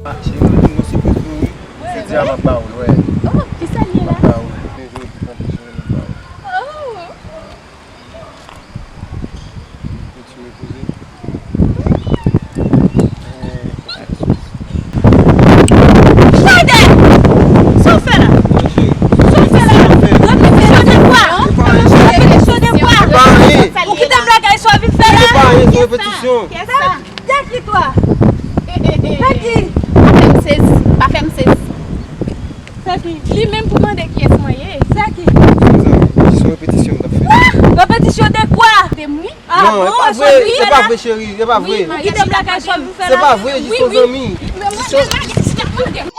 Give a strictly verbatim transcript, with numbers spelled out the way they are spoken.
Ah, cheri, mwen gen yon sipriz pou ou, wi. Jodi a, m ap ba ou l, wè. Oh, kisa l ye la? M ap ba ou l. Mwen jwe pou konpozisyon, m ap ba ou l. Oh. Ou ti repoze. Tande! Sa w fè la? Sa w fè la? Repetisyon de kwa? Repetisyon de kwa? Ou kite blagay sa w vin fè la? Repetisyon. Kiyès sa? De ki twa? De ki? Pa fè m sezi, pa fè m sezi. Se ki? Li menm pou mande kiyès mwen ye. Se ki? Jis yon repetisyon m t ap fè. Repetisyon de kwa? De mwen? Ah bon, e pa vre, e pa vre, cheri, e pa vre. Ou kite blagay sa w vin fè la? Se pa vre, jis yon zanmi. Jis yon